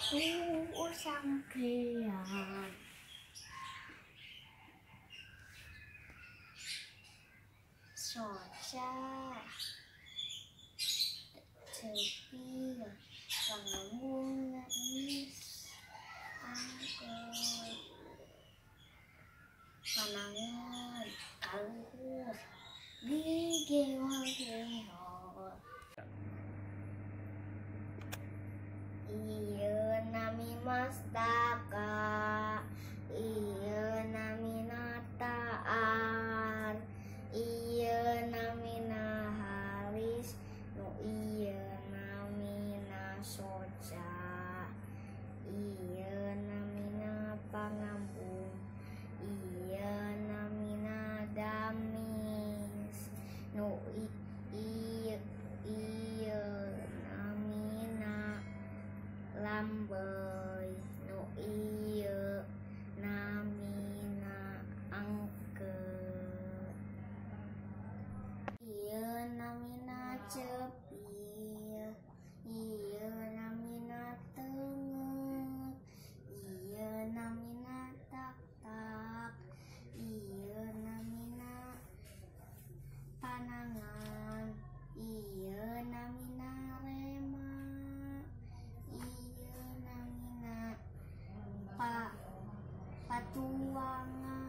Sangkriang. Soca Cepi Pangamun Nis Angkot Panangan Kaluhur Gigewal-gewal. Ieu nami Mastaka, ieu namina Taar, ieu namina Haris, nu ieu namina Soca, ieu namina Pangampung, ieu namina Damis, nu ieu namina Lambey, nu ieu namina Angke, ieu namina Cepil, ieu namina Tenget, ieu namina Tak-tak, ieu namina Panangan, ieu namina Rema, ieu namina Patuangan.